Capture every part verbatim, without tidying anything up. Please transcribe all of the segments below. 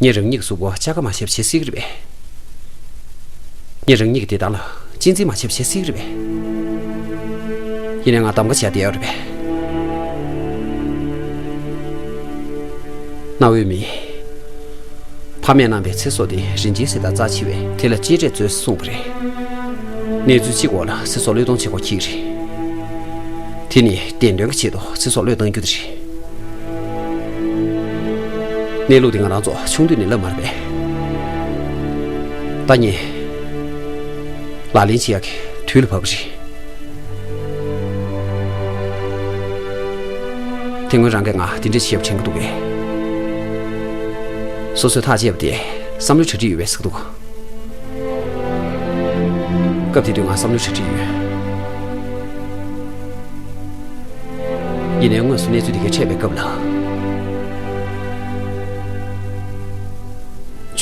ངས་རང་ཉིད་ཀྱི་གཟུགས་པོ་ལྕགས་ཀ་མ་བྱས་པ་བྱེད་སྲིད་ཀྱི་རེད་པས། ངས་རང་ཉིད་ཀྱི་བདེ་ཐང་ལ་གཅེས་འཛིན་མ་བྱས་པ་བྱེད་སྲིད་ཀྱི་རེད་པས། ཡིན་ནའི་ང་གདམ་ག་བྱས་བསྡད་ཡོད་རེད་པས། གནའ་བོའི་མི། ཕ་མས་གནང་བའི་ཚེ་སྲོག་དེ་རིན་ཆེན་གསེར་དང་རྩ་ཆེ་བས། དེ་ལ་གཅེས་སྤྲས་མཛོད་ཟེར་གསུངས་པ་རེད། གནས་ཚུལ་གཅིག་འོག་ལ་ཚེ་སྲོག་བློས་གཏོང་བྱེད་དགོས་ཀྱི་རེད། དེ་ནི་བདེན་དོན་གྱི་ཆེད་དུ་ཚེ་སྲོག་བློས་གཏོང་རྒྱུ་དེ་རེད། གནས་ལུགས་དེ་ང་རང་ཚོ་ཆུང་དུས་ནས་ལབ་མ་རེད་པས། ད་ངས་ལག་ལེན་བྱེད་ཡག་གི་དུས་ལ་བབ་པ་རེད། དེ་སྔོན་རང་གིས་ང་དེ་འདྲ་བྱེད་པ་དྲན་གྱི་འདུག་གས། སོ་སོས་ཐག་བཅད་པ་དེ་བསམ་བློའི་གྲ་སྒྲིག་ཡོད་པས་ཟེར་གྱི་འདུག། སྐབས་དེ་དུས་ང་བསམ་བློའི་གྲ་སྒྲིག་ཡོད། ཡིན་ནའི་དངོས་སུ་གནས་ཚུལ་དེ་གའི་འཕྲད་པའི་སྐབས་ལ།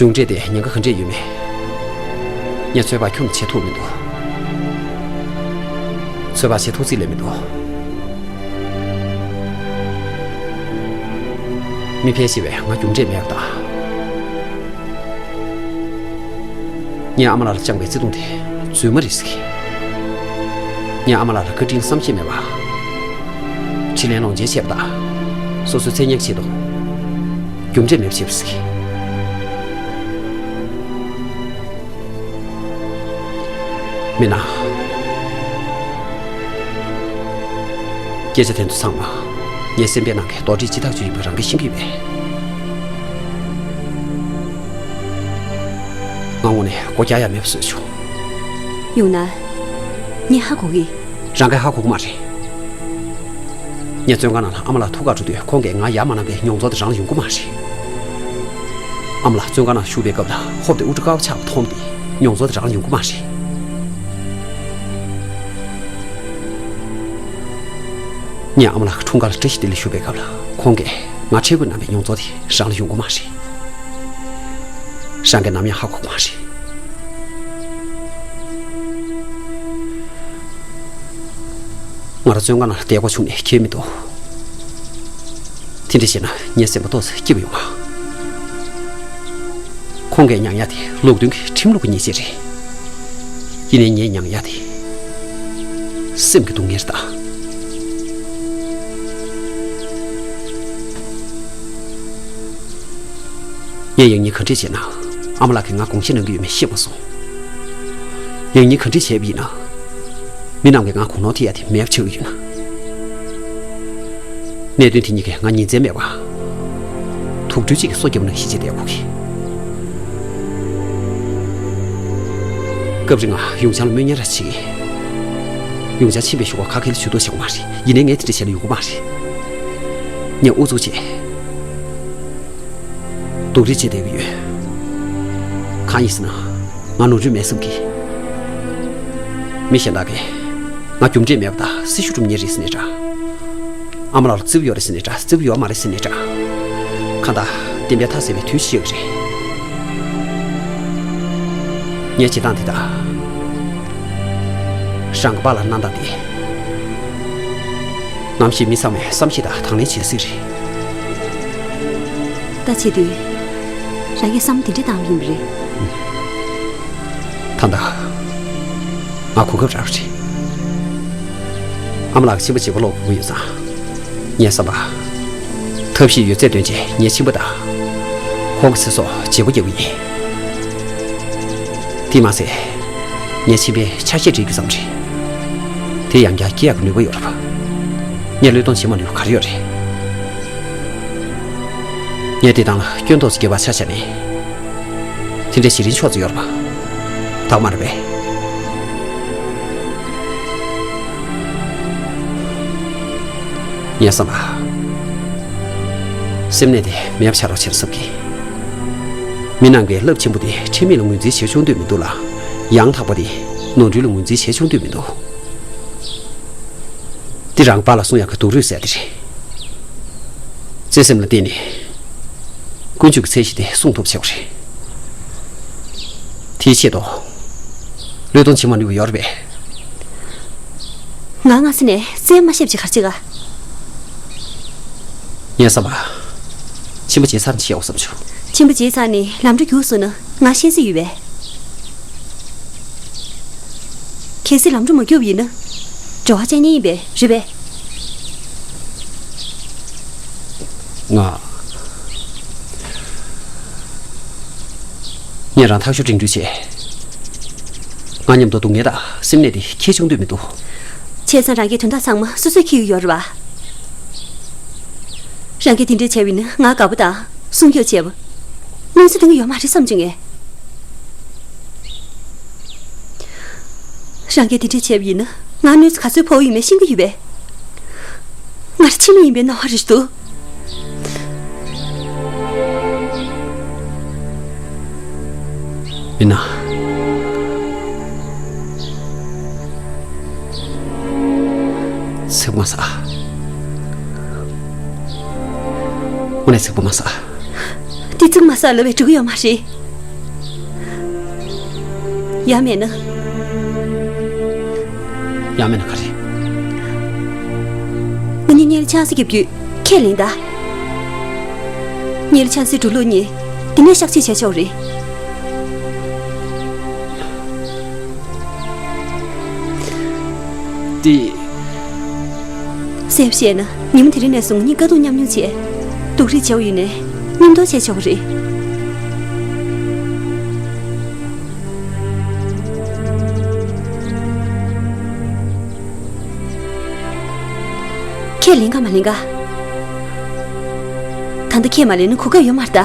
མཇུག་འབྲས་དེ་ཉེན་ཁ་ག་འདྲས་ཡོད་མེད། ངས་ཚོད་དཔག་ཁྱོན་ནས་བྱེད་ཐུབ་མི་འདུག། ཚོད་དཔག་བྱེད་ཐུབ་རྩིས་ལས་མི་འདུག། མི་ཕལ་ཆེ་བས་ང་རྒྱུ་འབྲས་མེད་པ་དང་། ངས་ཨ་མ་ལགས་ལ་བཅངས་པའི་བརྩེ་དུང་དེ་རྫུན་མ་རེད་ཟེར་གི། ངས་ཨ་མ་ལགས་ལ་བཀའ་དྲིན་བསམ་ཤེས་མེད་པ། དྲིན་ལན་ལོག་འཇལ་བྱས་པ་དང་། སོ་སོའི་མཚན་སྙན་ཆེད་དུ། རྒྱུ་འབྲས་མེད་པ་བྱས་པ་ཟེར་གི། མིན་ན། སྐད་ཆ་དེ་ཚོ་ཚང་མ། ངའི་སེམས་པའི་ནང་གི་རྡོག་ཁྲེས་ཇི་ལྟར་ཅིག་ཡིན་པ་རང་གིས་ཤེས་ཀྱི་ཡོད་པས། ང་དངོས་གནས་མགོ་རྒྱག་ཡ་མེད་པ་བཟོས་བྱུང་། ཡང་ན། ངས་ཧ་གོ་གི། རང་གིས་ཧ་གོ་གི་མ་རེད། ངས་བཙོན་ཁང་ནང་ལ་ཨ་མ་ལགས་ཐུག་གར་འགྲོ་དུས་ཁོང་གིས་ང་ཡ་མ་བླངས་པའི་མྱོང་ཚོར་དེ་རང་ལ་ཡོང་གི་མ་རེད། ཨ་མ་ལགས་བཙོན་ཁང་ནང་བཞུགས་པའི་སྐབས་ལ་ཧོབ་སྟེ་དབུ་སྐྲ་དཀར་པོ་ཆགས་པ་མཐོང་དེ་མྱོང་ཚོར་དེ་རང་ལ་ཡོང་གི་མ་རེད། ངས་ཨ་མ་ལགས་ཀྱི་འཁྲུངས་སྐར་ལ་བཀྲ་ཤིས་བདེ་ལེགས་ཞུ་བའི་སྐབས་ལ་ཁོང་གིས་ང་ཁྲེལ་དགོད་གནང་བའི་མྱོང་ཚོར་དེ་རང་ལ་ཡོང་གི་མ་རེད། རང་གིས་ནམ་ཡང་ཧ་གོ་གི་མ་རེད། ང་རང་བཙོན་ཁང་ནང་ལ་བསྡད་དགོས་བྱུང་ནས་ཁྱད་མི་འདུག། དེ་འདྲ་བྱས་ན་ངའི་སེམས་པ་ཏོག་ཙམ་སྐྱིད་པོ་ཡོང་ང་། ཁོང་གིས་མྱངས་ཡ་དེ་ལུགས་མཐུན་གྱི་ཁྲིམས་ལུགས་ཀྱི་ཉེས་ཆད་རེད། ཡིན་ནའི་ངས་མྱངས་ཡ་དེ་སེམས་ཀྱི་སྡུག་བསྔལ་རེད་ད། ངས་ཡང་སྙིང་ག་འདྲས་བྱས་ན་ཨ་མ་ལགས་ཀྱིས་ང་དགོངས་བཞེས་གནང་གི་ཡོད་མེད་ཤེས་མ་སོང་། ཡང་སྙིང་ག་འདྲས་བྱས་པ་ཡིན་ན། མི་རྣམས་ཀྱིས་ང་དགུང་ལོ་དེ་ཡ་དེ་མེད་པ་ཆགས་ཀྱི་ཡོད་ན། གནད་དོན་དེ་གཉིས་ཀས་ང་ཉིན་མཚན་མེད་པར་དུག་སྦྲུལ་གཅིག་གི་སོ་བརྒྱབ་ནང་བཞིན་བྱས་བསྡད་དགོས་ཀྱི། སྐབས་རེ་ང་ཡུང་ཆང་ལ་རྨོ་ཉར་ར་བྱེད་ཀྱི། ཡུང་ཆང་མཆིན་པའི་ཤུགས་ཀ་ཁ་ཁེལ་ལ་ཇུས་གཏོགས་བྱེད་དགོས་མ་རེད། ཡིན་ནའི་ངས་དེ་འདྲ་བྱས་ན་ཡོང་གི་མ་རེད། ངས་ཨུ་ཚུགས་བྱས། སྡུག་རུས་བྱེད་བསྡད་ཀྱི་ཡོད། གང་ཡིན་ཟེར་ན། ང་ནོར་འཁྲུལ་མེད་བསམ་གི། མི་གཞན་དག་གིས་ང་རྒྱུ་འབྲས་མེད་པ་དང་སྲི་ཞུ་སྒྲུབ་མཁན་རེད་ཟེར་ནའི་འདྲ། ཨ་མ་ལགས་ལ་རྩིབ་ཡོད་རེད་ཟེར་ནའི་འདྲ། རྩིབ་ཡོད་མ་རེད་ཟེར་ནའི་འདྲ། གང་ལྟར་བདེན་པའི་མཐའ་གསལ་བའི་དུས་ཤིག་ཡོང་གི་རེད། ངས་བྱེད་སྟངས་དེ་དང་། རང་གི་པཱ་ལགས་གནང་སྟངས་དེ། ནམ་ཞིག་མི་ཚང་མས་བསམ་ཤེས་དང་དང་ལེན་བྱེད་སྲིད་རེད། ད་བྱེད་དུས། རང་གིས་བསམ་བློ་དེ་འདྲ་བཏང་བ་ཡིན་པ་རེད། ད་ལྟ། ང་གོ་སྐབས་རག་པ་རེད། ཨ་མ་ལགས་ཀྱི་མཆིན་པ་བརྗེ་པོ་སློག་དགོས་ཀྱི་ཡོད་ཙང་། ངས་བསམ་པ། ཐབས་ཤེས་ཡོད་ཚད་བཏོན་བྱས་ངའི་མཆིན་པ་དང་། ཁོང་གི་ཚེ་སྲོག་བརྗེ་པོ་རྒྱག་གི་ཡིན། དེས་མ་ཟད། ངའི་མཆིན་པའི་ཆ་ཤས་སྒྲིལ་རྒྱུ་ཙམ་རེད། དེ་ཡང་བསྐྱར་སྐྱེ་ཡག་གི་ནུས་པ་ཡོད་རེད་པ། ངས་བློས་གཏོང་བྱེད་མ་ནུས་པ་ག་རེ་ཡོད་རེད། ངས་བདེ་ཐང་ལ་སྐྱོན་ཏོག་ཙམ་བརྒྱབ་པ་ཆ་བཞག་ནས། དེ་འདྲའི་གཞི་རིམ་ཕྱོགས་ཙམ་ཡོད་རེད་པ། དག་མ་རེད་པས། ངས་བསམ་པ། སེམས་ནད་དེ་མེད་པ་བྱ་རོགས་བྱེད་བསམ་གི། མི་རྣམས་ཀྱིས་རླབས་ཆེན་པོ་དེ་ཁྲེལ་མེད་ལ་ངོས་འཛིན་བྱེད་ཆོག་འདོད་མི་འདུག་ལ། ཡང་དག་པ་དེ་ནོར་འཁྲུལ་ལ་ངོས་འཛིན་བྱེད་ཆོག་འདོད་མི་འདུག། འདི་རང་པཱ་ལགས་གསུང་ཡག་གི་སྡུག་རུས་ཟེར་དེ་རེད། བརྩེ་སེམས་ལ་བརྟེན་ནས་ཀུན་སྤྱོད་ཀྱི་ཚད་གཞི་དེ་སྲུང་ཐུབ་བྱེད་དགོས་རེད། དེའི་ཆེད་དུ་བློས་གཏོང་བྱེད་མ་ནུས་པ་ཡོད་རེད་པས། ང་སྔ་ས་ནས་བཙན་མ་ཤེས་པ་ཅིག་ག་རེ་བྱེད་ག། ངས་བསམ་པ། མཆིན་པ་བརྗེ་ཚར་ནས་བྱེད་ཡོང་བསམ་བྱུང་། བྱེད་ གཤིན་པོ་བརྗེད་ཚར་ནས་ལམ་འགྲོ་རྒྱུགས་སོང་ན་ང་ཤེས་ས་ཡོད་པས། གལ་སྲིད་ལམ་འགྲོ་མ་རྒྱུགས་པ་ཡིན་ན། འབྲེལ་བ་བཅད་ཉེན་ཡིན་པས་རེད་པས། ང་། ངས་རང་ཐག་གཅོད་འགྲིག་འགྲིག་བྱས། ང་མཉམ་དུ་སྡུག་བསྔལ་དང་སེམས་ནད་དེ་ཁྱེར་བཅུག་འདོད་མི་འདུག་བྱས་ཙང་རང་གིས་དོན་དག་ཚང་མ་སོ་སོས་འཁྱེར་གྱི་ཡོད་རེད་བ། རང་གིས་དེ་འདྲས་བྱས་པ་ཡིན་ན་ང་དགའ་པོ་དང་སྲུང་སྐྱོབ་བྱས་པ། གནོད་འཚེ་གཏོང་གི་ཡོད་མ་རེད་བསམ་བྱུང་ངས། རང་གིས་དེ་འདྲས་བྱས་པ་ཡིན་ན་ང་གནོད་འཚེ་ག་ཚོད་ཕོག་ཡོད་མེད་ཤེས་ཀྱི་ཡོད་པས། ང་རང་ཕྱི་མ་ཡིན་པའི་སྣང་བ་རེ་ཞིག་འདུག་མི་ན། ཚིག་པ་མ་ཟ། དངོས་གནས་ཚིག་པ་མ་ཟ། འདི་ཚིག་མ་ཟ་ལབ་པས་འགྲིག་གི་ཡོད་མ་རེད། ཡང་མེད་ན། ཡང་མེད་ན་ག་རེ། ང་གཉིས་གཉེན་ལ་ཆང་ས་རྒྱབ་རྒྱུའི་ཁས་ལེན་ད། གཉེན་ལ་ཆང་སའི་འགྲོ་ལུགས་གཉིས་འདི་ནས་གཤག་བཅོས་བྱས་ཆོག་རེད། འདི། གསལ་པོ་བཤད་ན་ཉིན་མོ་དེ་རིང་ནས་བཟུང་ངེད་དཀའ་སྡུག་མཉམ་མྱོང་བྱས། སྡུག་རུས་བྱས་པ་ཡིན་ནའི་མཉམ་དུ་བྱས་ཆོག་གི་རེད། ཁས་ལེན་ག་མ་ལེན་ག་ད་ལྟ་ཁས་མ་ལེན་ན་གོ་སྐབས་ཡོད་མ་རེད་ད།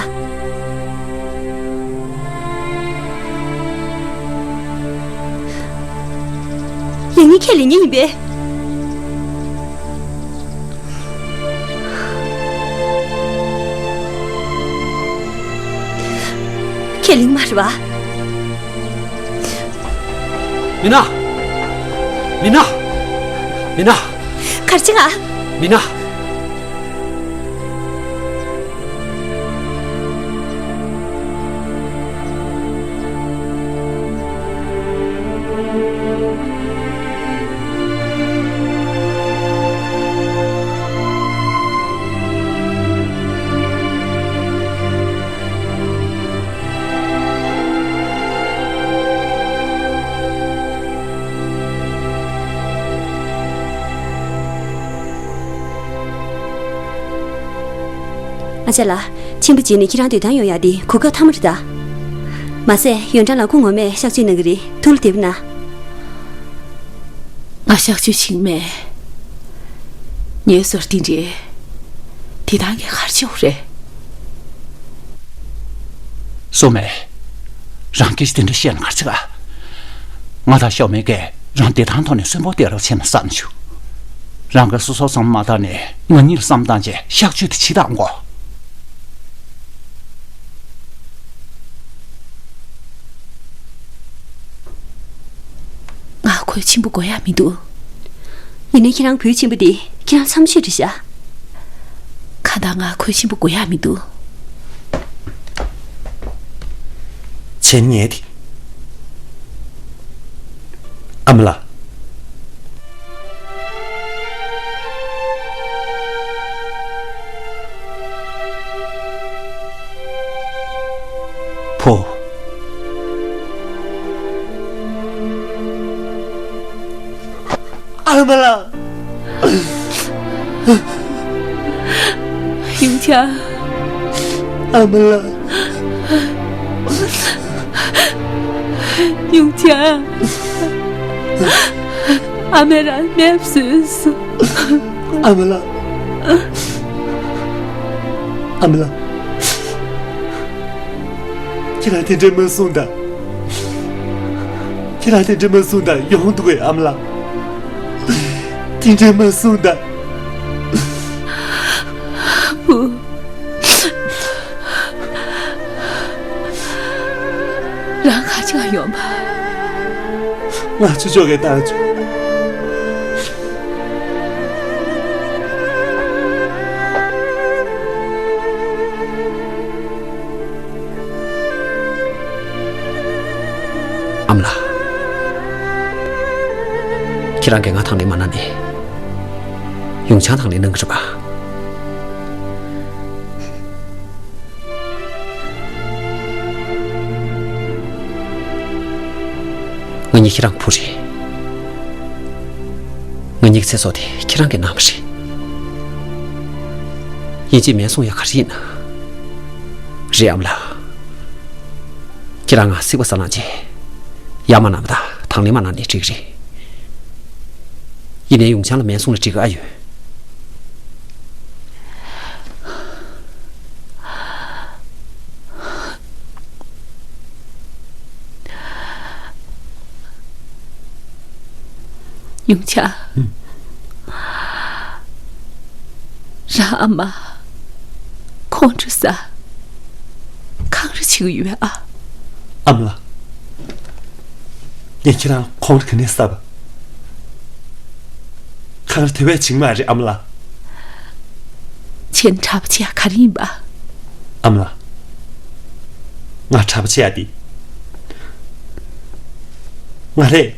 ཡང་སྙིང་ཁས་ལེན་མཁན་ཡིན་པས། ཁས་ལེན་མ་རེད་བ། མི་ན། མི་ན། མི་ན། གར་ཅི་ང་། མི་ན། ཨ་ཅག་ལགས། ཆེན་པོ་བྱས་ནས་ཁྱེད་རང་སྡོད་དང་ཡོང་ཡག་དེ་གོ་སྐབས་མཐའ་མ་རེད་ད། མ་ཟད་ཡོན་ཀྲང་ལགས་ཁོ་ངོ་མས་གཤག་བཅོས་གནང་གི་རེད། ཐུགས་ལ་དེད་པ་གནང་། ང་གཤག་བཅོས་བྱེད་ཀྱི་མེད། ངའི་སོར་དེ་འདྲའི་དེ་ཐང་གི་གར་ཆོག་རེད། སོ་མེ། རང་སྐད་ཆ་དེ་འདྲ་བཤད་ན་གར་ཆོག་ག་ང་དང་ཤོ་མེ་གས་རང་བདེ་ཐང་ཐོག་ནས་གསོན་པོ་བསྡད་རོགས་བྱས་ན་བསམ་བྱུང་། རང་གི་སོ་སོ་བསམ་མ་བཏང་ནས་ང་གཉིས་ལ་བསམ་བཏང་བྱས་གཤག་བཅོས་དེ་བྱེད་དང་གོ། ང་གོས་ཆེན་པོ་དགོས་ཡག་མི་འདུག་ཡིན་ནའི་ཁྱེད་རང་གོས་ཆེན་པོ་འདི་ཁྱེད་རང་འཚམ་ཤོས་རེད་ཤག་ཁ་བརྡ་ང་གོས་ཆེན་པོ་དགོས་ཡག་མི་འདུག་བྱས་ཉེས་དེ། ཨ་མ་ལགས། ཕོ། ཨ་མ་ལགས། ཡུང་ཆ། ཨ་མ་ལགས། ཡུང་ཆ། ཨ་མས་རང་མེད་བཟོས་སོང་། ཨ་མ་ལགས། ཨ་མ་ལགས། ཁྱེད་རང་དེ་འདྲས་མ་གསུངས་དང་། ཁྱེད་རང་དེ་འདྲས་མ་གསུངས་དང་ཡོང་འདུག་གས་ཨ་མ་ལགས། དེ་འདྲས་མ་གསུངས་དང་། བུ། རང་ག་ཅིག་ཡོང་བ། ང་ཚོ་ཕྱོགས་ཀྱི་བཏང་བྱུང་། ཨ་མ་ལགས། ཁྱེད་རང་གིས་ང་དང་ལེན་མ་གནང་ནས། ཡུང་ཆང་དང་ལེན་གནང་གི་རེད་པ། ངས་ཁྱེད་རང་བུ་རེད། ང་གཉིས་ཀྱི་ཚེ་སྲོག་དེ་ཁྱེད་རང་གིས་གནང་བ་རེད། ཡིན་གཅིག་མིན་གསུམ་ཡ་ག་རེ་ཡིན་ན། རེད་ཨ་མ་ལགས། ཁྱེད་རང་ང་སྲིད་པ་ས་ལངས་རྗེས། ཡ་མ་གནང་བ་དང་དང་ལེན་མ་གནང་ནས་འགྲིག་གི་རེད། ཡིན་ནའི་ཡུང་ཆང་ལ་མིན་གསུམ་ལ་འགྲིག་གི་ཨ་ཡོད། ཡུང་ཆང་། ཨུམ། རང་ཨ་མ་ཁོང་ཁྲོ་ཟ། ཁང་ར་བྱེད་ཀྱི་ཡོད་ཨ། ཨ་མ་ལགས། ངས་ཁྱེད་རང་ཁོང་ར་ག་ནས་ཟ་བ། ཁང་ར་དེ་བས་བྱིང་མ་རེད་ཨ་མ་ལགས། ཁྱེད་གྲྭ་པ་བྱེད་ཡ་ག་རེ་ཡིན་པ། ཨ་མ་ལགས། ང་གྲྭ་པ་བྱེད་ཡ་དེ། ང་རས་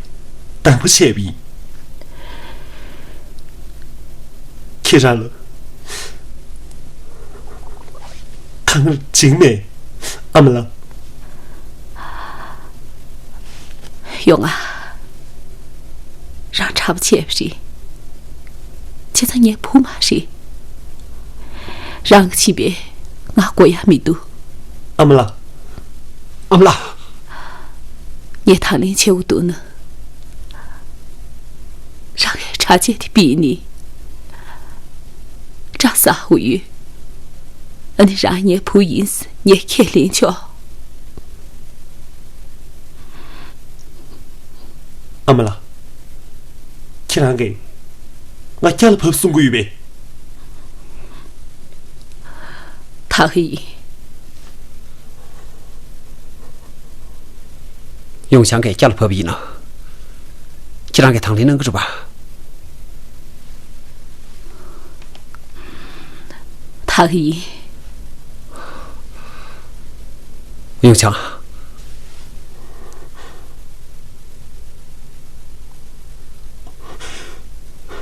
དང་པོ་བྱས་པ་ཡིན། ཁྱེད་རང་ལ་ཁང་ར་བྱིང་མེད་ཨ་མ་ལགས། ཡོང་ང་། རང་གྲྭ་པ་བྱས་པ་རེད། བྱས་ཙང་ངའི་བུ་མ་རེད། རང་གིས་བྱིན་པས་ང་དགོས་ཡ་མི་འདུག་ཨ་མ་ལགས། ཨ་མ་ལགས། ངས་དང་ལེན་བྱེད་དགོས་འདུག་ན། རང་གི་གྲྭ་ཆས་དེ་ཕུད་ནས་སྐྲ་བསགས་དགོས་ཡོད། ཨ་ནི་རང་ངའི་བུ་ཡིན། ངས་ཁས་ལེན་ཆོག་ཨ་མ་ལགས། ཁྱེད་རང་གིས་ང་སྐྱ་ལ་བབས་གསུང་གི་ཡོད་པས། ད་ག་ཡིན། ཡུང་ཆང་གིས་སྐྱ་ལ་བབས་པ་ཡིན་ན། ཁྱེད་རང་གིས་དང་ལེན་གནང་གི་རེད་པ། ད་ག་ཡིན། ཡུང་ཆང་།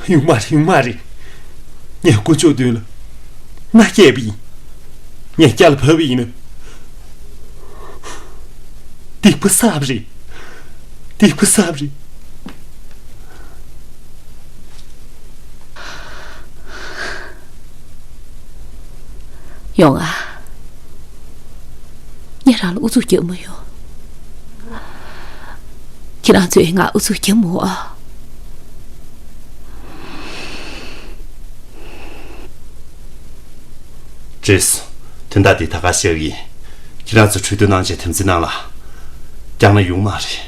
ཡུང་མ་རེད། ཡུང་མ་རེད། ངས་དཀོན་མཆོག་མདུན་ལ་མནའ་བསྐྱལ་བ་ཡིན། ངས་སྐྱ་ལ་བབས་པ་ཡིན་ན། སྡིག་པ་བསགས་པ་རེད། སྡིག་པ་བསགས་པ་རེད། ཡོང་ང་། ངས་རང་ལ་ཨུ་ཚུགས་རྒྱབ་མ་ཡོང་། ཁྱེད་རང་ཚོས་ང་ཨུ་ཚུགས་རྒྱབ་མ་འོང་ཨ། བྲེལ་སོང་། དོན་དག་འདི་ད་ག་བཤད་ཀྱི་ཡིན། ཁྱེད་རང་ཚོ་གྲོས་བསྡུར་གནང་བྱས་དམ་འཛིན་གནང་ལ། རྒྱག་ན་ཡོང་མ་རེད།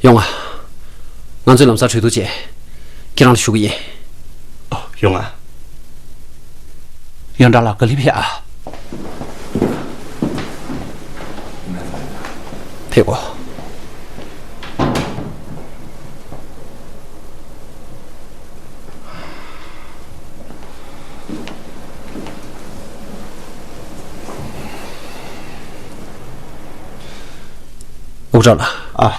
ཡོང་ང་། ང་ཚོས་ལམ་སང་གྲོས་བསྡུར་བྱས། ཁྱེད་རང་ལ་ཞུ་གི་ཡིན། ཨོ། ཡོང་ང་། ཡོན་ཀྲང་ལགས། ག་ལེར་ཕེབས་ཨ། ཕེབས་གོ། ཨུ་ཀྲང་ལགས། ཨ།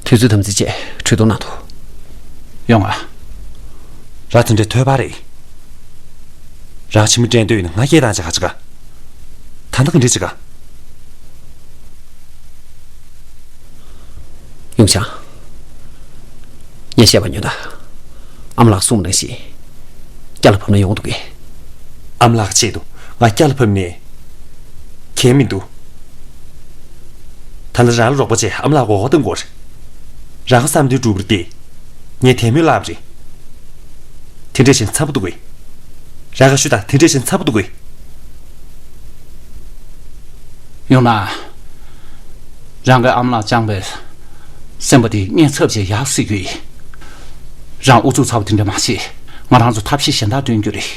དུས་ཚོད་དམ་འཛིན་བྱས་གྲོས་བསྡུར་གནང་ཐུབ། ཡོང་ང་། ར་དེ་འདྲའི་ཐོས་པ་རེད། ར་ཕྱི་མི་དྲན་འདོད་ཡིན་ན་ང་སྐད་བཏང་བྱ་ག་བྱེད་ག། ད་ལྟ་ག་འདྲ་བྱེད་ག། ཡུང་ཆང་། ངས་བཤད་པ་ཉོན་དང་། ཨ་མ་ལགས་གསུངས་པ་ནང་བཞིན། སྐྱ་ལ་བབས་ན་ཡོང་འདུག་གས། ཨ་མ་ལགས་ཆེད་དུ་ང་སྐྱ་ལ་བབས་ནས་གལ་མི་འདུག་ད་ལྟ་རང་ལ་རོགས་པ་བྱས་ཨ་མ་ལགས་མགོ་སྐོར་གཏོང་དགོས་རེད། རང་གི་བསམ་དོན་སྒྲུབ་པར་བལྟས། ངས་དད་མོས་བརླག་པ་རེད། དེ་འདྲས་བྱས་ན་འཚབ་པོ་འདུག་གས། རང་གིས་ཞུ་དང་། དེ་འདྲས་བྱས་ན་འཚབ་པོ་འདུག་གས། ཡང་ན། རང་གི་ཨ་མ་ལགས་བཅངས་པའི་སེམས་པ་དེ་ངས་ཚབ་བྱས་ཡར་སེལ་རྒྱུ་ཡིན། རང་ཨུ་ཚུགས་ཚ་བོ་དེ་འདྲ་མ་བྱེད། ང་རང་ཚོ་ཐབས་ཤེས་གཞན་དག་སྟོན་རྒྱུ་རེད།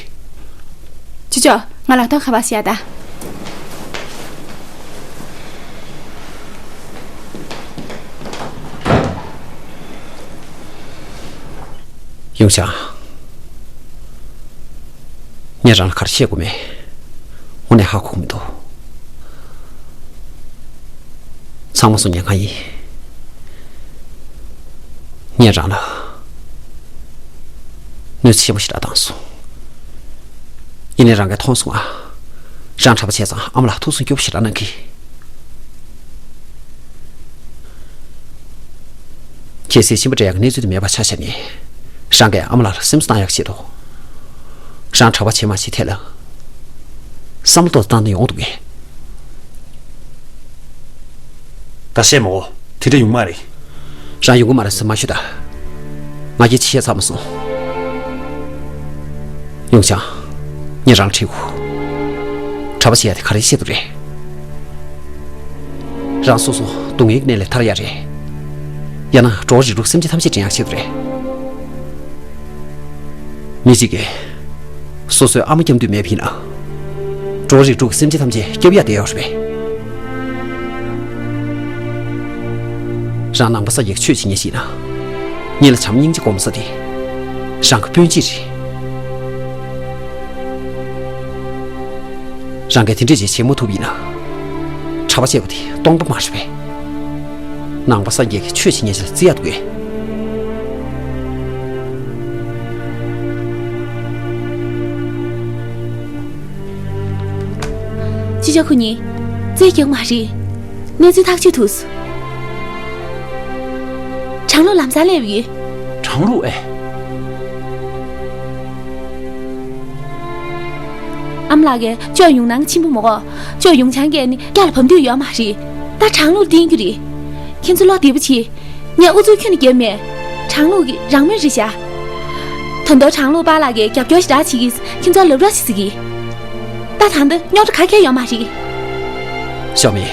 ཅོ་ཅོ། ང་ལམ་སང་ཁ་པར་བྱེད་ཡ་ད། ཡུང་ཆང་། ངས་རང་ལ་ག་རེ་བཤད་དགོས་མེད། དངོས་གནས་ཧ་གོ་གི་མི་འདུག་ཚང་མ་སོང་ཉེན་ཁ་ཡིན། ངས་རང་ལ་གནོད་འཚེ་ཆེན་པོ་ཞེ་དྲག་བཏང་སོང་། ཡིན་ནའི་རང་གིས་མཐོང་སོང་ང་། རང་གྲྭ་པ་བྱས་ཙང་ཨ་མ་ལགས་ཐུགས་སུན་སྐྱོ་པོ་ཞེ་དྲག་གནང་གི། གལ་སྲིད་ཆེན་པོ་འདྲ་ཡག་གི་གནས་ཚུལ་དེ་མེད་པ་ཆ་བཞག་ནས། རང་གིས་ཨ་མ་ལགས་ལ་སེམས་གསོ་བཏང་ཡག་ཆེད་དུ། རང་གྲྭ་པ་བྱེད་མ་བྱེད་ཐད་ལ། བསམ་བློ་ཏོག་ཙམ་བཏང་ན་ཡོང་འདུག་གས། ད་བཤད་མོ། དེ་འདྲ་ཡོང་མ་རེད། རང་ཡོང་གི་མ་རེད་ཟེར་མ་ཤོད་ད། ང་སྐད་ཆ་བཤད་ཚར་མ་སོང་། ཡུང་ཆང་། ངས་རང་ལ་དྲི་དགོས། གྲྭ་པ་བྱེད་ཡ་དེ་ག་རེ་བཤད་དུ་རེད། རང་སོ་སོ་སྡུག་བསྔལ་གྱི་གནས་ལས་ཐར་ཡ་རེད། ཡང་ན་འགྲོ་བ་རིགས་དྲུག་སེམས་ཅན་ཐམས་ཅད་འདྲེན་ཡག་ཆེད་དུ་རེད། མི་གཅིག་གིས་སོ་སོའི་ཨ་མ་སྐྱོབ་འདོད་མེད་པ་ཡིན་ན། འགྲོ་བ་རིགས་དྲུག་གི་སེམས་ཅན་ཐམས་ཅད་སྐྱོབ་ཡ་བསྡད་ཡོད་རེད་པས། རང་ནང་པ་སངས་རྒྱས་ཀྱི་ཆོས་བྱེད་མཁན་ཞིག་ཡིན་ན། ཉིད་ལ་བྱམས་སྙིང་རྗེ་སྒོམ་ས་དེ། རང་གི་སྤུན་མཆེད་རེད། རང་གིས་དེ་འདྲས་ཅིག་བྱེད་མ་ཐུབ་ཡིན་ན། གྲྭ་པ་བྱས་པ་དེ་སྟོང་པ་མ་རེད་པས། ནང་པ་སངས་རྒྱས་ཀྱི་ཆོས་བྱེད་མཁན་ཞིག་ལ་བརྩི་ཡག་འདུག་གས། ཅི་བྱ་ཁོ་གཉིས། རྩེད་རྒྱག་མ་རེད། གནས་ཚུལ་ཐག་གཅོད་ཐུབ་སོང་། གྲང་ལུགས་ལམ་སང་སླེབས་ཡོད། གྲང་ལུགས་ཨེ། ཨ་མ་ལགས་ཀྱིས་ཅོག་ཡུང་ནང་ཆེན་པོ་མོ་གོ། ཅོག་ཡུང་ཆང་གིས་ནི་སྐྱ་ལ་བབས་འདོད་ཡོད་མ་རེད། ད་གྲང་ལུགས་བསྟན་གྱི་རེད། ཁྱེད་ཚོ་བློ་བདེ་པོ་བྱེད། ངས་ཨུ་ཚུགས་ཁྱོན་ནས་བརྒྱབ་མེད། གྲང་ལུགས་ཀྱི་རང་མོས་རེད་ཤག་ད་དུང་གྲང་ལུགས་པཱ་ལགས་ཀྱིས་རྒྱབ་སྐྱོར་ཞེ་དྲག་བྱེད་ཀྱིས་ཁྱེད་ཚོ་ལབ་རོགས་བྱེད་ཟེར་གྱིས། ད་ད་འདི་རྙོག་དྲ་ག་གེ་ཡོད་མ་རེད། ཞའོ་མི།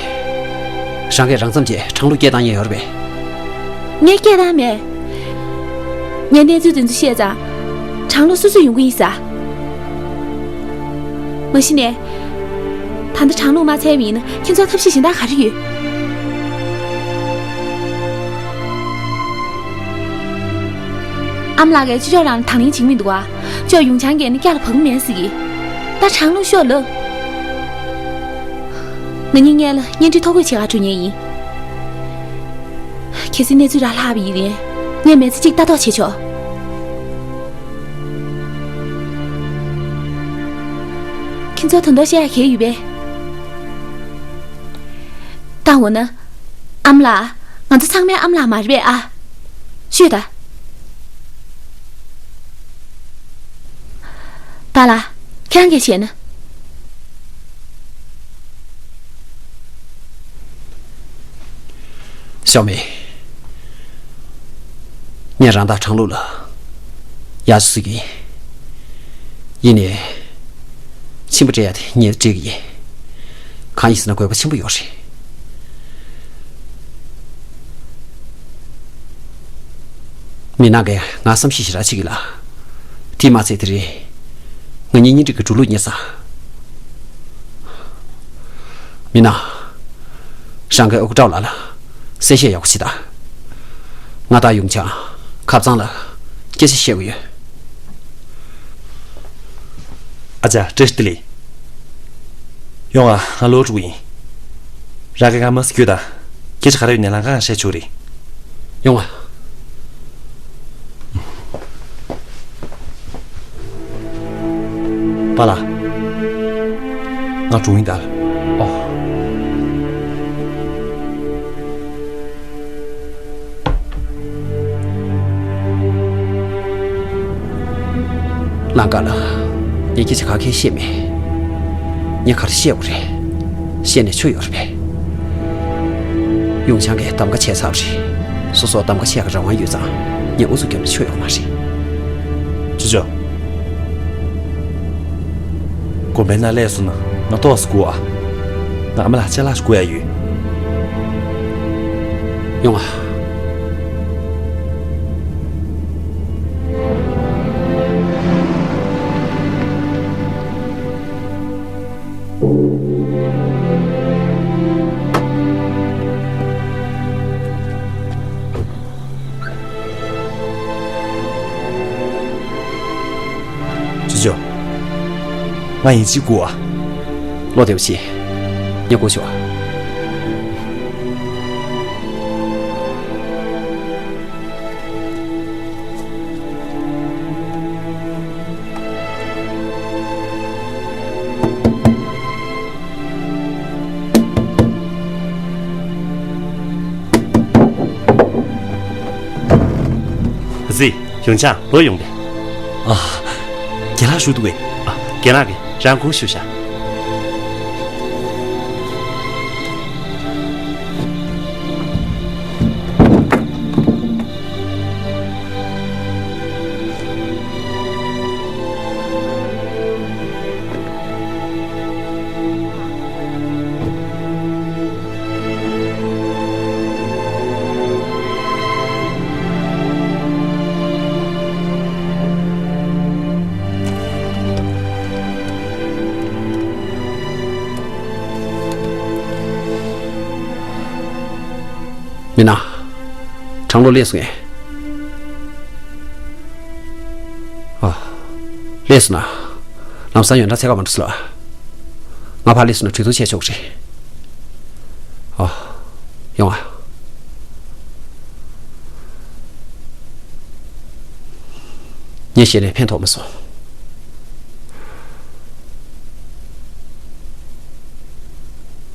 རང་གིས་རང་མཚམས་བཅད་གྲང་ལུགས་སྐད་བཏང་ཡས་ཡོད་རེད་པས། ངས་སྐད་བཏང་མེད། ངས་གནས་ཚུལ་དེ་ཚོ་བཤད་ཙང་། གྲང་ལུགས་སོ་སོ་ཡོང་གི་ཡིན་ས། མ་གཞི་ནས། ད་ལྟ་གྲང་ལུགས་མ་འཚལ་བ་ཡིན་ན་ཁྱེད་ཚོར་ཐབས་ཤེས་གཞན་དག་ག་རེ་ཡོད། ཨ་མ་ལགས་ཀྱིས་ཅོ་ཅོག་རང་ལ་དང་ལེན་བྱེད་ཀྱི་མི་འདུག་ག་ཅོག་ཡུང་ཆང་གིས་ནི་སྐྱ་ལ་བབས་ཀྱི་མེད་ཟེར་གྱིས། ད་གྲང་ལུགས་ཤོག་ལབ། ང་གཉིས་སྔོན་ལ་གཉེན་སྒྲིག་ཐོ་འགོད་བྱེད་ག་འགྲོ་མཁན་ཡིན། གལ་སྲིད་གནས་ཚུལ་རག་ལྷག་པ་ཡིན་ན། ངས་མི་ཚེ་གཅིག་ལྟ་རྟོག་བྱེད་ཆོག་ཁྱེད་ཚོར་དོན་དག་བཤད་ཡ་ག་རེ་ཡོད་པས། ད་འོ་ན། ཨ་མ་ལགས། ང་ཚོ་ཚང་མའི་ཨ་མ་ལགས་མ་རེད་པས་ཨ། ཤོད་ད། པཱ་ལགས། ཁྱེད་རང་གིས་བྱས་ན། ཞའོ་མི། ངས་རང་དང་གྲང་ལུགས་ལ་ཡག་ཤོས་ཤིག་ཡིན། ཡིན་ནའི། ཆེན་པོ་སྤྲད་ཡ་དེ་ངས་སྤྲད་ཀྱི་ཡིན། གང་ཡིན་ཟེར་ན་དགོས་པ་ཆེན་པོ་ཡོད་རེད། མི་ནག་གིས་ང་བསམ་ཤེས་ཞེ་དྲག་བྱེད་ཀྱི་ལ། དེས་མ་ཚད་དེ་རིང་། ང་གཉིས་གཉེན་སྒྲིག་གི་འགྲོ་ལུགས་རྙེད་ས། མི་ནག་རང་གིས་ཨ་ཁུ་ཀྲའོ་ལགས་ལ་གསལ་བཤད་ཡག་པོ་བྱེད་དང་། ང་དང་ཡུང་ཆང་ཁ་སང་ལ་སྐད་ཆ་བཤད་དགོས་ཡོད། ཨ་ཅག་བཀྲ་ཤིས་བདེ་ལེགས། ཡོང་ང་། ང་ལོག་འགྲོ་གི་ཡིན། རང་གིས་ང་མ་སུ་སྐྱོད་དང་། སྐད་ཆ་ག་རེ་ཡོད་ནའི་ལམ་ཁ་ནས་བཤད་ཆོག་རེད། ཡོང་ང་། པཱ་ལགས། ང་འགྲོ་ཡིན་ད། ཨོ། ལམ་ཁ་ལ་ངས་སྐད་ཆ་ག་གེ་བཤད་མེད། ངས་ག་རེ་བཤད་དགོས་རེད། བཤད་ནས་ཆོ་ཡོད་རེད་པས། ཡུང་ཆང་གིས་གདམ་ག་བྱས་ཚར་བ་རེད། སོ་སོར་གདམ་ག་བྱེད་ཡག་གི་རང་དབང་ཡོད་ཙང་། ངས་ཨུ་ཚུགས་བརྒྱབ་ནས་ཆོ་ཡོད་མ་རེད། ཅོ་ཅོ། དགོན་པའི་ནང་སླེབས་སོང་ན་ང་ཏོག་ཙམ་སྒུག་ཨ། ང་ཨ་མ་ལགས་ཅ་ལག་ཞིག་སྒུག་ཡ་ཡོད། ཡོང་ཨ། ཅོ་ཅོ། ང་ཡིན་གཅིག་སྒུག་ཨ། བློ་བདེ་པོ་བྱེད། ངས་སྒུག་ཆོག་ཨ། ཡུང་ཆང་ལོག་ཡོང་པས། ཨ། རྒན་ལགས་བཞུགས་འདུག་གས། ཨ། རྒན་ལགས་ཀྱིས་རང་སྒུག་བཞུགས་ཤག། མི་ན། གྲང་ལོ་ལས་སོང་ངས། ཨ། ལས་སོང་ན། ལམ་སང་ཡོན་བདག་འཚོལ་ག་མ་འགྲོ་སྲིད་ལ། ང་ཕར་ལས་སོང་ན་གྲོས་བསྡུར་བྱས་ཆོག་གི་རེད། ཨ། ཡོང་ཨ། ངས་བཤད་ནས་ཕན་ཐོགས་མ་སོང་།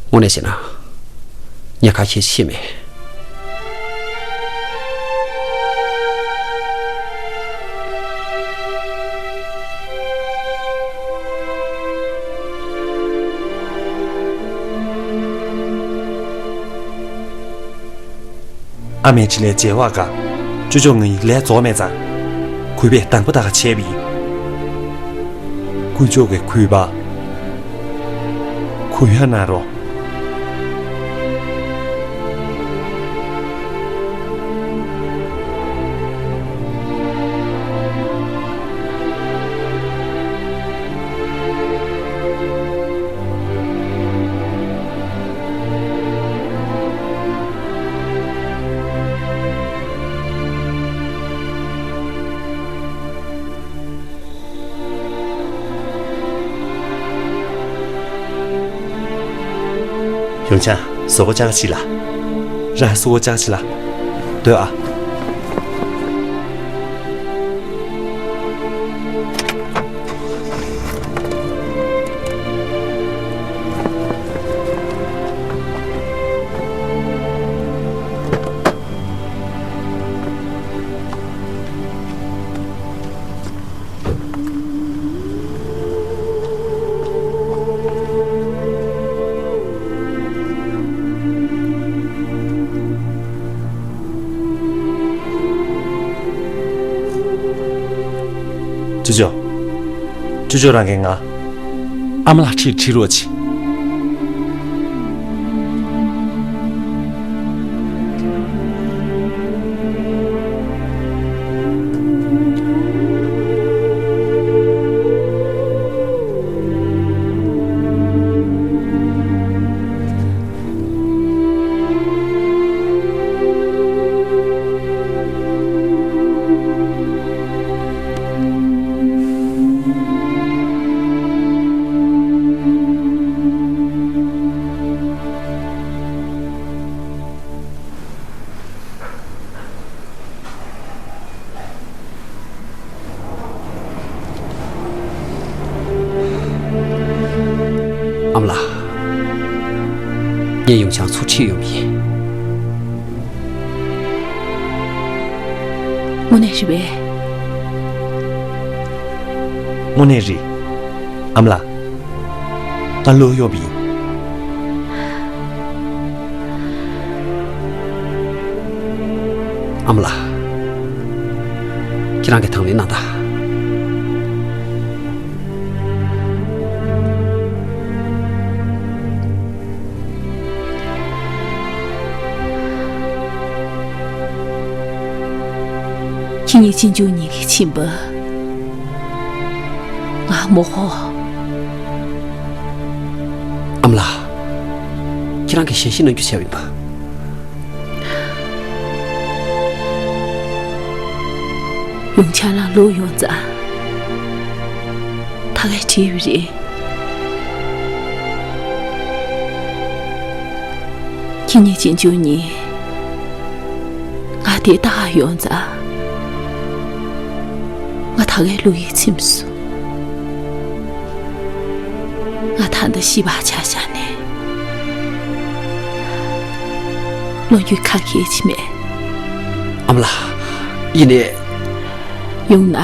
དངོས་གནས་བཤད་ན། ངས་ཁ་ཤས་ཤེས་མེད། ཨ་མའི་འཕྲིན་ལས་བརྗེད་པ་དགའ། ཅོ་ཅོ་ང་ཡི་ལས་རྫོགས་མེད་ཙང་། གུས་པས་དང་པོ་ད་ག་བྱས་པ་ཡིན། དཀོན་མཆོག་གི་གུས་པ། གུས་ཡ་ན་རོ། ཡུང་ཆང་། གཟུགས་པོ་ཅག་ཅིག་ལ། རང་གཟུགས་པོ་ཅག་ཅིག་ལ། སྡོད་ཨ། ཅོ་ཅོ། ཅོ་ཅོ་རང་གིས་ང་། ཨ་མ་ལགས་ཁྲིད་ཁྲིད་རོགས་གྱིས། ཨ་མ་ལགས། ངས་ཡུང་ཆང་ཚུར་ཁྲིད་ཡོང་གི་ཡིན། དངོས་གནས་རེད་པས། དངོས་གནས་རེད། ཨ་མ་ལགས། ང་ལོག་ཡོང་པ་ཡིན། ཨ་མ་ལགས། ཁྱེད་རང་གིས་དང་ལེན་གནང་དང་། ཁྱེད་གཉིས་གཅེན་གཅུང་གཉིས་ཀྱིས་ཕྱིན་པ། ང་མོ་ཧོ། ཨ་མ་ལགས། ཁྱེད་རང་གིས་ཞལ་བཞེས་གནང་རྒྱུ་བྱས་པ་ཡིན་པ། ཡུང་ཆང་ལགས་ལོག་ཡོང་ཙང་། ད་གས་བྲིས་པ་རེད། ཁྱེད་གཉིས་གཅེན་གཅུང་གཉིས། ང་དེ་ལྟ་ག་ཡོང་ཙང་། ང་ད་གས་བློ་ཡིད་ཚིམས་སོང་། ང་ད་ལྟ་ཤི་བ་ཆ་བཞག་ནས། ལོ་རྒྱུས་ག་གེ་ཅིག་མེད། ཨ་མ་ལགས། ཡིན་ནའི། ཡོང་ན་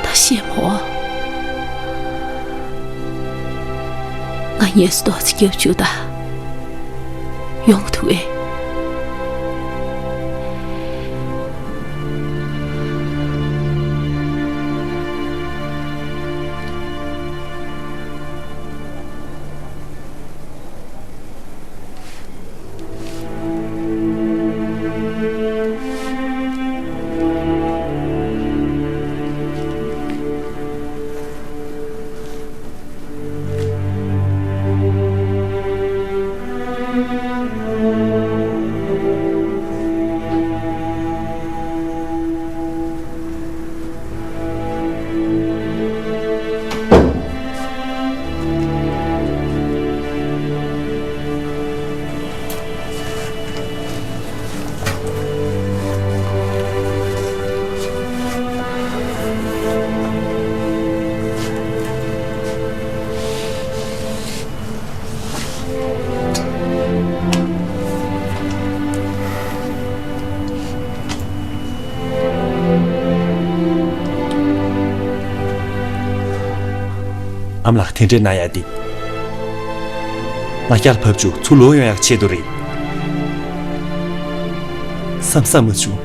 ད་ཤེས་མོ། ང་ངལ་གསོ་ཏོག་ཙམ་རྒྱབ་བཅུག་ད། ཡོང་གི་འདུག་གས། ཨ་མ་ལགས་དེ་འདྲས་ན་ཡ་དེ། ང་སྐྱར་བབས་བཅུག་ཚུར་ལོག་ཡོང་ཡག་ཆེད་དུ་རེད། བསམ་བསམ་མ་བྱུང་།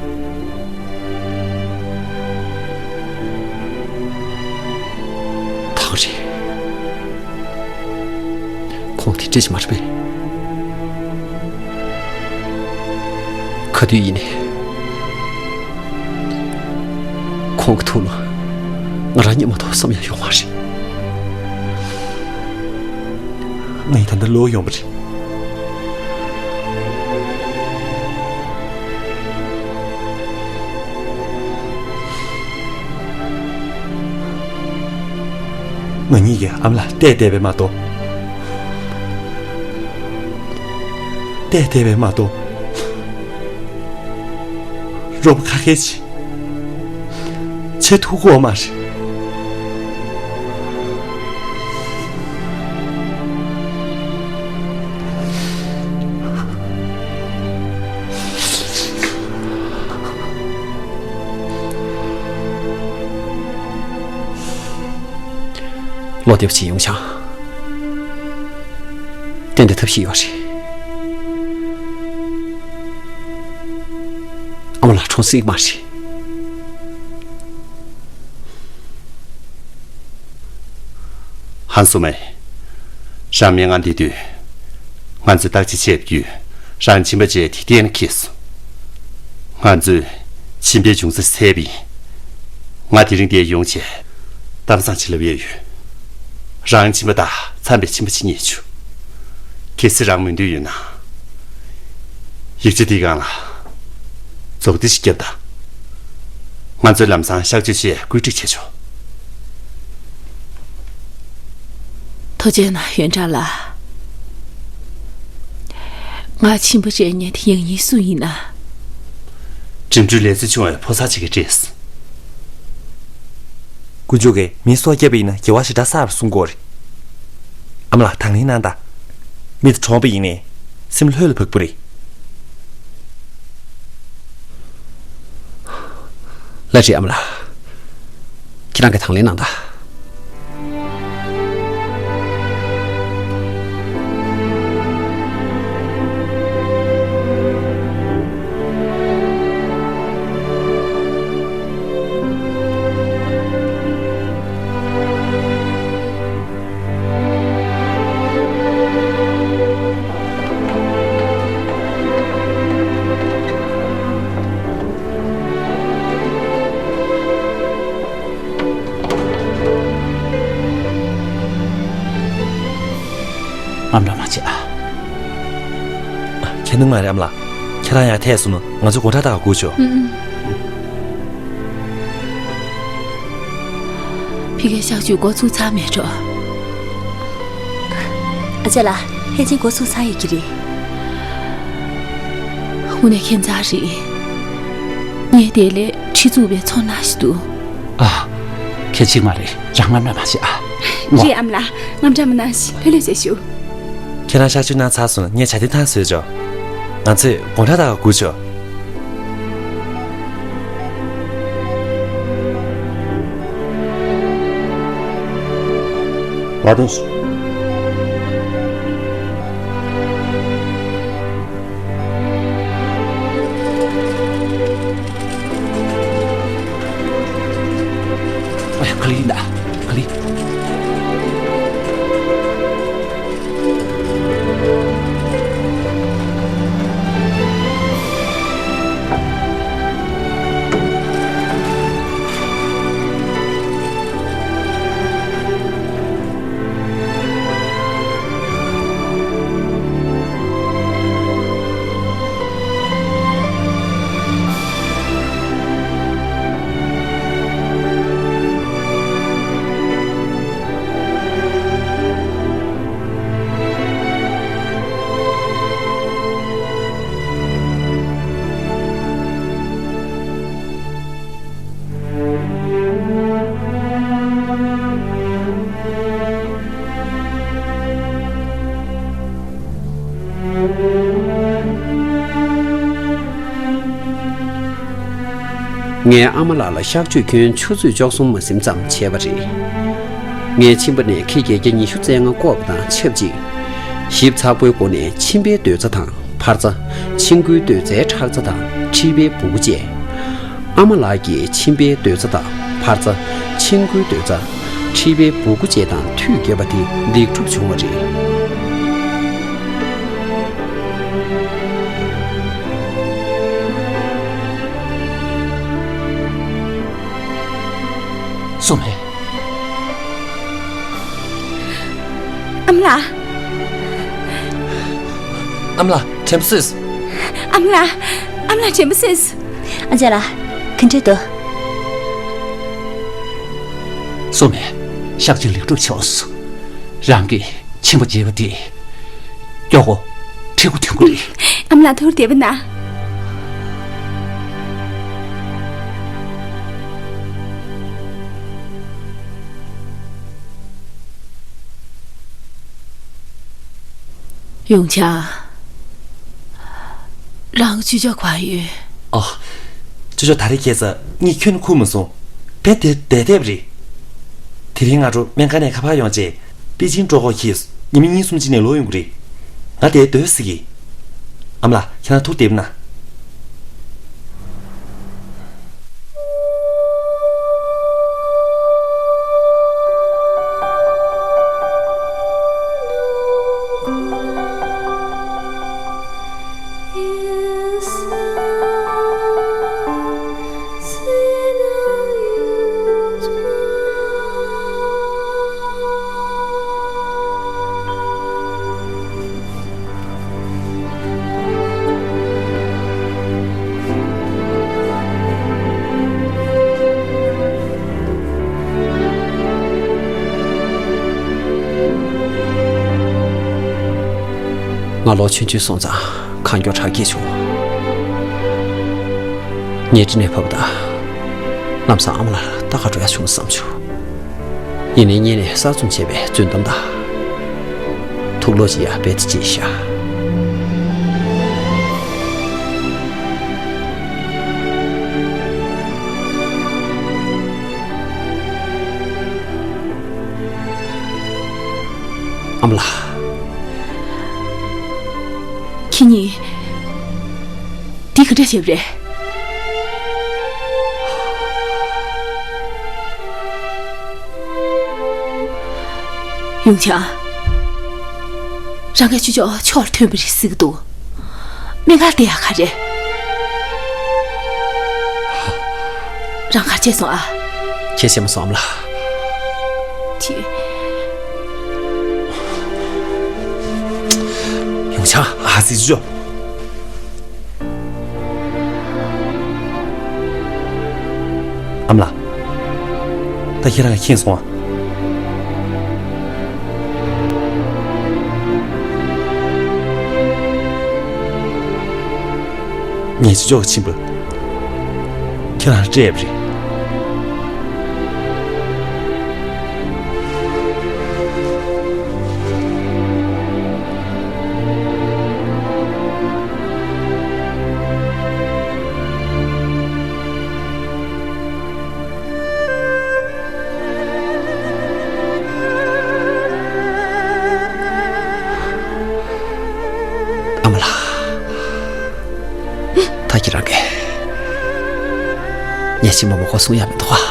ཐག་རེད། ཁོང་དེ་འདྲས་ཅིག་མ་རེད་པས། ག་དུས་ཡིན་ནའི། ཁོང་གི་ཐུགས་ལ་ང་རང་ཉིད་མ་གཏོགས་བསམ་ཡང་ཡོད་མ་རེད། ངས་ད་ལྟ་ལོག་ཡོང་པ་རེད། ང་གཉིས་ཀྱིས་ཨ་མ་ལགས་བལྟས་བསྡད་པས་མ་གཏོགས། བལྟས་བསྡད་པས་མ་གཏོགས། རོགས་པ་ཁ་ཤས་ཤིག་བྱེད་ཐུབ་ཀྱི་ཡོད་མ་རེད། བློ་བདེ་པོ་བྱེད་ཡོང་ཤག་གཏན་དུ་ཐབས་ཤེས་ཡོད་རེད། ཨ་མ་ལགས་གྲོངས་སྲིད་མ་རེད། ཧན་སུ་མེ། རང་མི་ང་འདི་དུས། ང་ཚོས་བརྟག་དཔྱད་བྱས་བརྒྱུད། རང་སྦྱིན་པ་བྱས་དེ་གཏན་ནས་ཁེལ་སོང་། ང་ཚོས་སྦྱིན་པའི་འབྱུང་རྩ་བཙལ་བ་ཡིན། ང་དེ་རིང་འདིར་ཡོང་བྱས། གཏམ་བཟང་ཅིག་ལབ་ཡས་ཡོད། རང་སྦྱིན་པ་དང་འཚམས་པའི་སྦྱིན་པ་ཅིག་རྙེད་བྱུང་། གལ་སྲིད་རང་མོས་འདུན་ཡོད་ན། ཡིག་ཆ་འདིའི་སྒང་ལ། རྫོགས་འདི་ཞིག་བརྒྱབ་དང་། ང་ཚོས་ལམ་སང་གཤག་བཅོས་བྱས་བཀོད་སྒྲིག་བྱས་ཆོག་ཐུགས་རྗེ་གནང་ཡོན་ཀྲང་ལགས། ང་ཆེན་པོ་བྱས་ཉན་དེ་ཡང་ཡིན་སུ་ཡིན་ན། འགྲིམ་འགྲུལ་ལས་ཚོད་ཆུང་བའི་ཕོ་གསར་ཅིག་གིས་སྤྲད་སོང་། དཀོན་མཆོག་གིས་མི་སྲོག་བསྐྱབས་པ་ཡིན་ན་དགེ་བ་ཞེ་དྲག་བསགས་པར་གསུང་གི་ཡོད་རེད། ཨ་མ་ལགས་དང་ལེན་གནང་དང་། མི་དེ་གྲོངས་པ་ཡིན་ནའི་སེམས་ལྷོད་ལ་བབས་པ་རེད། ལགས་རེད་ཨ་མ་ལགས། ཁྱེད་རང་གིས་དང་ལེན་གནང་དང་། ཨ་མ་ལགས་མ་བྱེད་ཨ། ཁྱད་དུ་མ་རེད་ཨ་མ་ལགས། ཁྱེད་རང་ཡར་ཐད་སོང་ན་ང་ཚོའི་དགོང་དག་ད་ག་སྒུག་ཆོག་ཨུམ། ཕ་གིར་གཤག་བཅོས་འགོ་ཚུགས་ཚར་མེད་འགྲོ། ཨ་ཅག་ལགས། ཕལ་ཆེར་འགོ་ཚུགས་ཚར་ཡོད་ཀྱི་རེད། དངོས་གནས་ཁྱད་མཚར་རེད། ངས་དེ་ལས་ཁྲི་གཙུག་པའི་ཚོར་སྣང་ཞིག་འདུག་ཨ། ཁྱད་ཅིག་མ་རེད། རང་རྔམ་ར་མ་བྱེད་ཨ། ངོ་། རེད་ཨ་མ་ལགས། རྔམ་དྲག་མ་གནང་ཞིག་ལྷོད་ལྷོད་བྱས་ཤོག་ཁྱེད་རང་གཤག་བཅོས་གནང་ཚར་སོང་ན་ངས་ཇ་དེ་ཐང་བཟོས་ཆོག་ང་ཚོས་དགོང་དག་ད་ག་སྒུག་ཆོག་བར་དུ་སོང་། ཨ་ཡ། ག་ལེ་ཡིན་ད། ག་ལེ། ངའི་ཨ་མ་ལགས་ལ་གཤག་བཅོས་ཁྱོན་ཆུ་ཚོད་བཅུ་གསུམ་མ་ཟིན་ཙམ་བྱས་པ་རེད། ངས་མཆིན་པ་ནས་ཁེ་བརྒྱད་བརྒྱ་ཉི་ཤུ་རྩ་ལྔ་བཀོག་པ་དང་ཆབས་ཅིག་ཞིབ་ཚགས་པོའི་སྒོ་ནས་མཆིན་པའི་གདོས་རྩ་དང་འཕར་རྩ། མཆིན་ཁུའི་གདོས་རྩའི་ཁྲག་རྩ་དང་མཁྲིས་པའི་སྦུ་གུ་བཅས། ཨ་མ་ལགས་ཀྱི་མཆིན་པའི་གདོས་རྩ་དང་འཕར་རྩ། མཆིན་ཁུའི་གདོས་རྩ། མཁྲིས་པའི་སྦུ་གུ་བཅས་དང་མཐུད་ཡོད་པ་དེ་ལེགས་གྲུབ་བྱུང་བ་རེད། སོང་མེད། ཨ་མ་ལགས། ཨ་མ་ལགས། དྲན་པ་གསོས། ཨ་མ་ལགས། ཨ་མ་ལགས། དྲན་པ་གསོས། ཨ་ཅག་ལགས། ག་འདྲས་འདུག་སོང་མེད། གཤག་བཅོས་ལེགས་གྲུབ་བྱུང་སོང་། རང་གི་མཆིན་པ་བརྗེ་བ་དེ། མགྱོགས་པོ་འཕྲུལ་སྒོ་ཐོན་གྱི་རེད། ཨ་མ་ལགས། ཐུགས་བདེ་པོ་གནང་། ཡུང་ཆང་། རང་ཅོ་ཅོ་ག་པར་ཡོད། ཨ། ཅོ་ཅོ་ད་རེས་ཁ་སང་ངས་ཁྱོན་ནས་ཁུར་མ་སོང་། བེད་དེ་བསྡད་བསྡད་པ་རེད། དེ་རིང་སྔ་དྲོ་སྨན་ཁང་ནས་ཁ་པར་ཡོང་བྱས། པེ་ཅིང་འགྲོ་དགོས་ཁེལ་སོང་། ཉི་མ་གཉིས་གསུམ་ཅིག་ནས་ལོག་ཡོང་གི་རེད། ང་འདིར་སྡོད་ཟེར་གྱི། ཨ་མ་ལགས། ཁྱེད་རང་ཐུགས་བདེ་པོ་གནང་། ང་ལོ་ཆུང་ཆུང་སོང་ཙང་གང་མགྱོགས་དྲག་སྐྱེད་བྱུང་། ཉལ་ཁྲི་ནས་བབས་པ་དང་། ལམ་སང་ཨ་མ་ལགས་ལ་ལྟ་ག་འགྲོ་ཡག་བྱུང་བསམ་བྱུང་། ཡིན་ནའི་སྔོན་ནས་གསར་རྩོམ་བྱས་པའི་རྫུན་གཏམ་དང་། དུག་ལོག་ཅིག་ཡང་རྦད་དེ་བརྗེད་ཤག་ཨ་མ་ལགས། ཁྱེད་གཉིས། འདི་ག་འདྲ་བྱས་པ་རེད། ཡུང་ཆང་། རང་གིས་ཅོ་ཅོ་ཕྱོགས་ལ་ཐོན་པ་རེད་ཟེར་གྱི་འདུག་སྨན་ཁང་བསྡད་ཡག་ག་རེད། རང་ག་རེ་བྱས་སོང་ཨ། ཁྱེད་བཤད་མ་སོང་ཨ་མ་ལགས། དེ། ཡུང་ཆང་། ཨ་ཙི། ཅོ་ཅོ། ཨ་མ་ལགས། ད་ཁྱེད་རང་གིས་མཁྱེན་སོང་ཨ། ངས་ཅོ་ཅོ་གི་མཆིན་པ་ཁྱེད་རང་ལ་སྤྲད་པ་རེད། ཁྱེད་རང་གིས་ངས་ཕྱི་མ་མ་གོ་གསུང་ཡ་མི་འདུག་ཨ།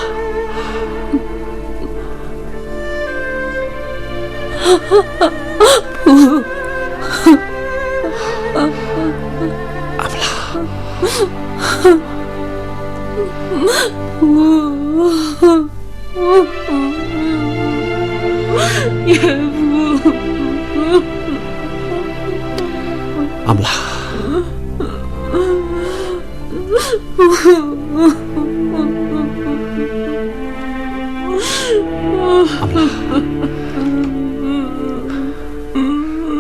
ཨ་མ་ལགས། ཨ་མ་ལགས། ཨ་མ་ལགས།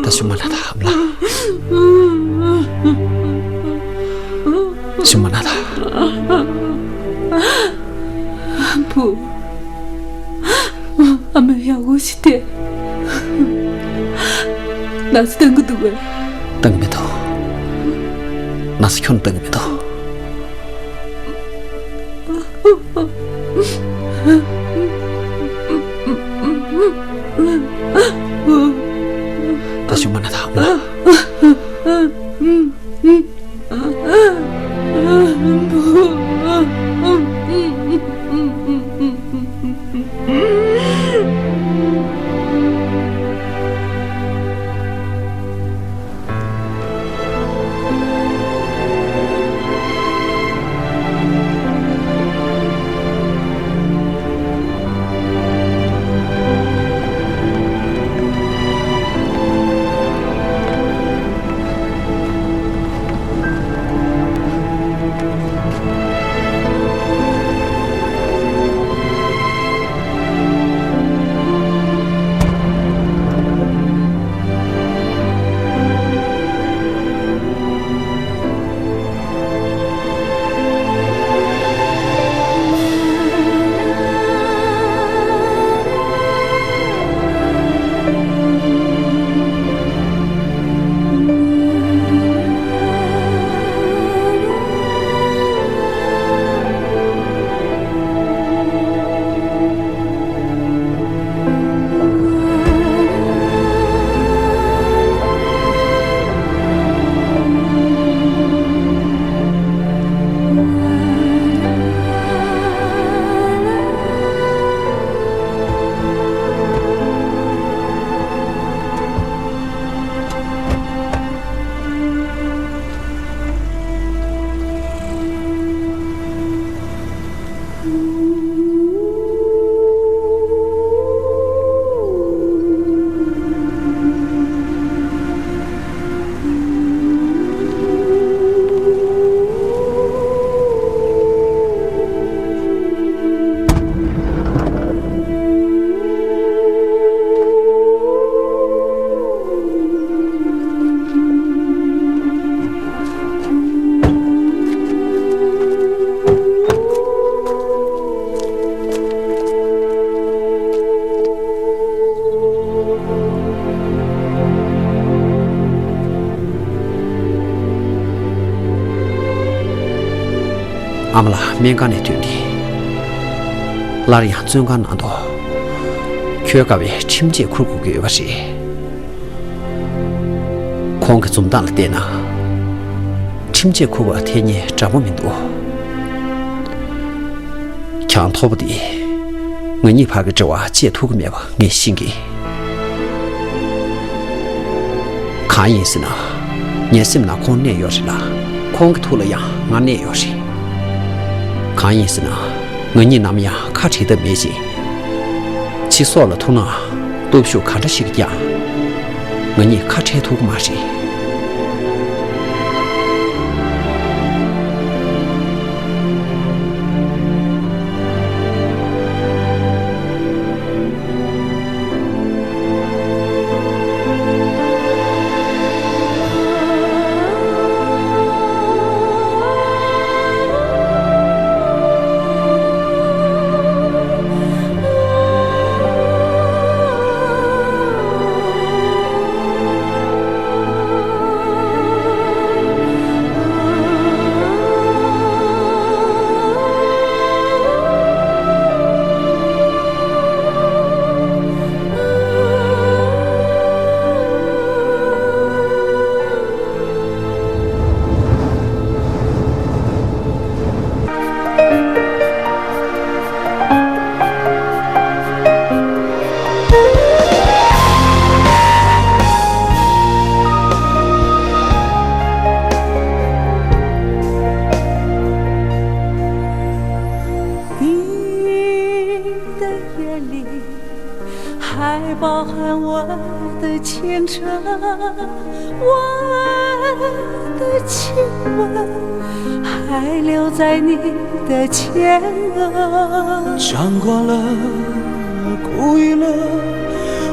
ད་གཞུག་མ་ན་ད་ཨ་མ་ལགས། གཞུག་མ་ན་ད། བུ། ཨ་མས་ཡག་པོ་ཞིག་བལྟས། ན་ཚ་བཏང་གི་འདུག་གས། བཏང་གི་མི་འདུག་ན་ཚ་ཁྱོན་བཏང་གི་མི་འདུག་ད་གཞུག་མ་ན་ད་ཨ་མ་ལགས། ཨ་མ་ལགས་སྨན་ཁང་ནས་ཐོན་ཏེ། སླར་ཡང་བཙོན་ཁང་ནང་དུ་ཁྱོད་དགའ་བའི་ཁྲིམས་ཆད་འཁུར་དགོས་ཀྱི་ཡོད་པ་རེད། ཁོང་གི་འཛུམ་མདངས་ལ་བལྟས་ན། ཁྲིམས་ཆད་འཁུར་བ་དེ་ངས་འདྲ་པོ་མི་འདུག་ཁྱང་ཐོག་པ་དེ་ང་གཉིས་བར་གྱི་འབྲེལ་བ་བཅད་ཐུབ་ཀྱི་མེད་པ་ངས་ཤེས་ཀྱི། གང་ཡིན་ཟེར་ན། ངའི་སེམས་ནང་ཁོང་གནས་ཡོད་རེད་ལ། ཁོང་གི་ཐུགས་ལ་ཡང་ང་གནས་ཡོད་རེད། གང་ཡིན་ཟེར་ན། ང་གཉིས་ནམ་ཡང་ཁ་བྲལ་ཐབས་མེད་ཅིང་། ཕྱི་སོགས་ལ་ཐུག་ན་སྟོབས་ཤུགས་ག་འདྲ་ཞིག་གིས་ཀྱང་། ང་གཉིས་ཁ་བྲལ་ཐུབ་ཀྱི་མ་རེད། 清澈，我的亲吻还留在你的前额。尝过了，苦与乐，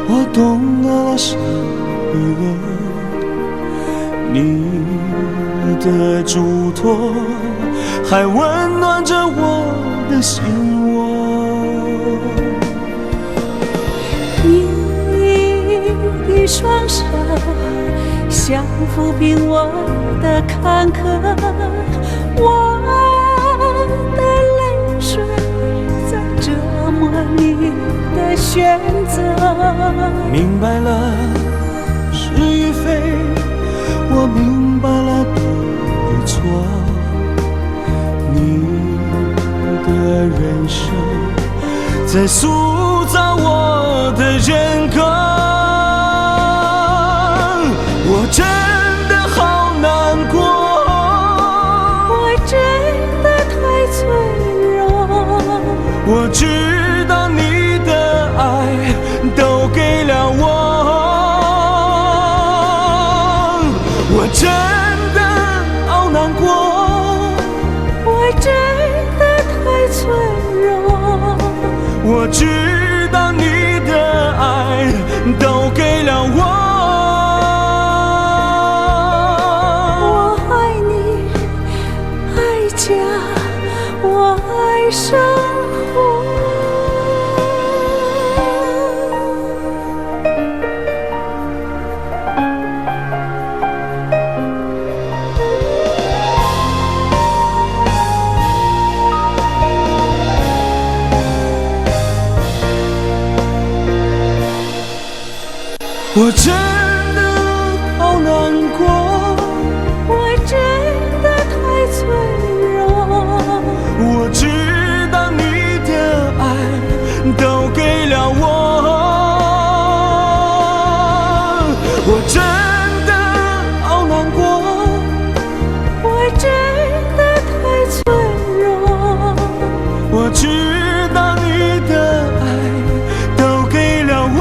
我懂得了伤与悲。你的嘱托还温暖着我的心窝。你的双手像抚平我的坎坷，我的泪水在折磨你的选择。明白了是与非，我明白了对与错。你的人生在塑造我的人格。我真的好难过，我真的太脆弱。我知道你的爱都给了我，我真的好难过。我真的太脆弱。我知道你的爱都给了我。我爱你，爱家，我爱生活。 我真的好难过，我真的太脆弱。我知道你的爱都给了我，我真的好难过。 我真的太脆弱。我知道你的爱都给了我。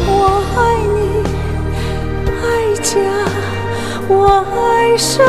我爱你，爱家，我爱生